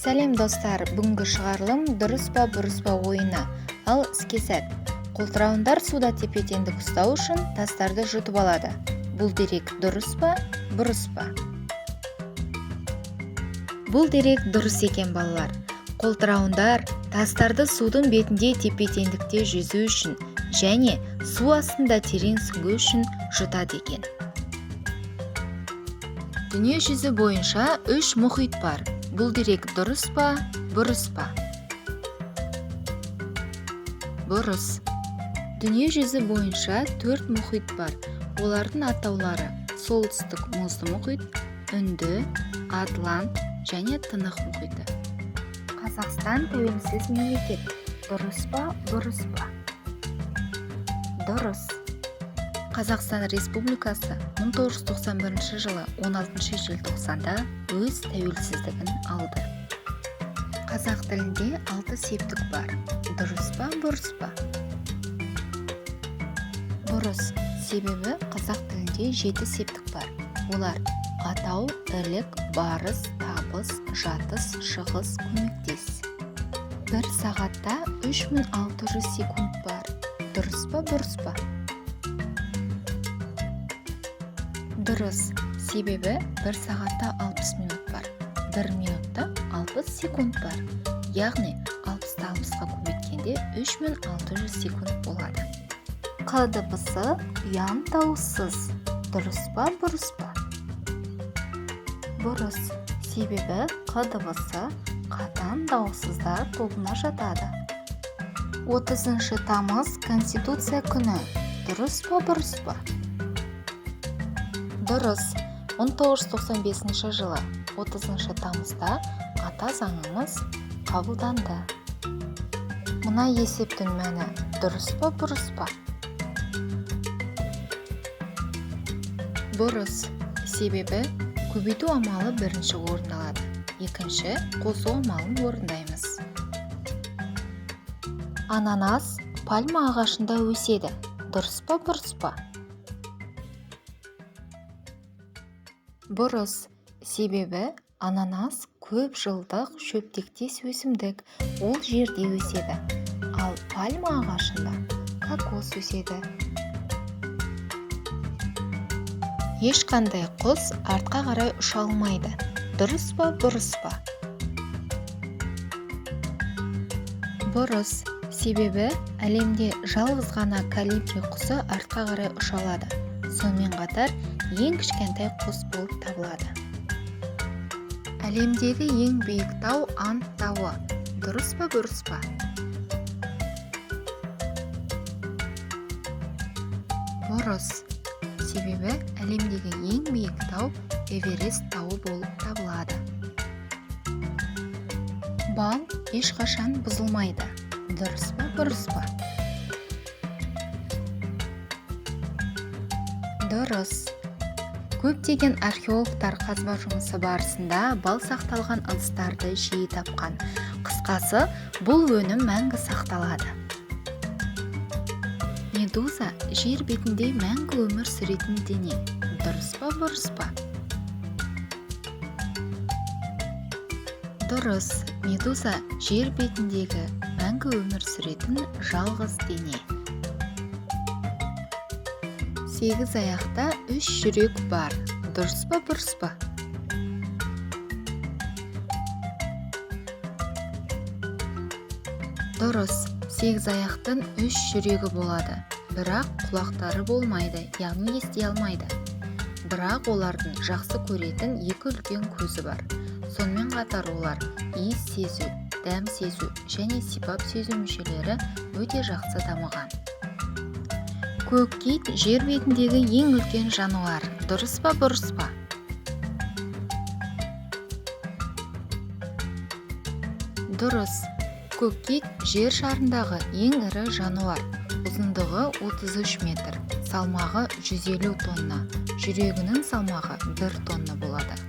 Сәлем, достар! Бүгінгі шығарылым «Дұрыс па, бұрыс па» ойыны. Ал іске сәт! Қолтырауындар суда тепе-теңдік ұстау үшін тастарды жұтып алады. Бұл дерек дұрыс па, бұрыс па? Бұл дерек дұрыс екен, балалар. Қолтырауындар тастарды судың бетінде тепе-теңдікте жүзу үшін және су астында терең сүңгу үшін жұтады екен. Дүние жүзі бойынша үш мұхит бар. Бұл дерек дұрыс па, бұрыс па? Бұрыс. Дүние жүзі бойынша төрт мұхит бар. Олардың атаулары: Солтүстік мұзды мұхит, Үнді, Атлант және Тынық мұхиты. Қазақстан тәуелсіз мемлекет. Дұрыс па, бұрыс па? Дұрыс. Қазақстан Республикасы 1991 жылы 16 желтоқсанда өз тәуелсіздігін алды. Қазақ тілінде алты септік бар. Дұрыс па, бұрыс па? Бұрыс. Себебі қазақ тілінде жеті септік бар. Олар: атау, ілік, барыс, табыс, жатыс, шығыс, көмектес. Бір сағатта 3600 секунд бар. Дұрыс па, бұрыс па? Дұрыс. Себебі бір сағатта 60 минут бар. Бір минутта 60 секунд бар. Яғни 60-ты 60-қа көбейткенде 3600 секунд болады. Қ дыбысы ұяң дауыссыз. Дұрыс па, бұрыс па? Бұрыс. Себебі қ дыбысы қатаң дауыссыздар тобына жатады. 30 тамыз — Конституция күні. Дұрыс па, бұрыс па? Дұрыс. 1995 жылы 30 тамызда Ата Заңымыз қабылданды. Мына есептің мәні дұрыс па, бұрыс па? Бұрыс. Себебі көбейту амалы бірінші орындалады, екінші қосу амалын орындаймыз. Ананас пальма ағашында өседі. Дұрыс па, бұрыс па? Бұрыс. Себебі ананас көп жылдық шөптектес өсімдік, ол жерде өседі. Ал пальма ағашында кокос өседі. Ешқандай құс артқа қарай ұша алмайды. Дұрыс па, бұрыс па? Бұрыс. Себебі әлемде жалғыз ғана колибри құсы артқа қарай ұша алады. Сонымен қатар ең кішкентай құс болып табылады. Әлемдегі ең биік тау — Анд тауы. Дұрыс па, бұрыс па? Бұрыс. Себебі әлемдегі ең биік тау Эверест тауы болып табылады. Бал ешқашан бұзылмайды. Дұрыс па, бұрыс па? Дұрыс. Көптеген археологтар қазба жұмысы барысында бал сақталған ыдыстарды жиі тапқан. Қысқасы, бұл өнім мәңгі сақталады. Медуза жер бетінде мәңгі өмір сүретін дене. Дұрыс па, бұрыс па? Дұрыс. Медуза жер бетіндегі мәңгі өмір сүретін жалғыз дене. Сегіз аяқта үш жүрек бар. Дұрыс па, бұрыс па? Дұрыс. Сегіз аяқтың үш жүрегі болады, бірақ құлақтары болмайды, яғни ести алмайды. Бірақ олардың жақсы көретін екі үлкен көзі бар. Сонымен қатар олар иіс сезу, дәм сезу және сипап сезу мүшелері өте жақсы дамыған. Көк кит жер бетіндегі ең үлкен жануар. Дұрыс па, бұрыс па? Дұрыс. Көк кит жер шарындағы ең ірі жануар. Ұзындығы 33 метр, салмағы 150 тонна, жүрегінің салмағы 1 тонна болады.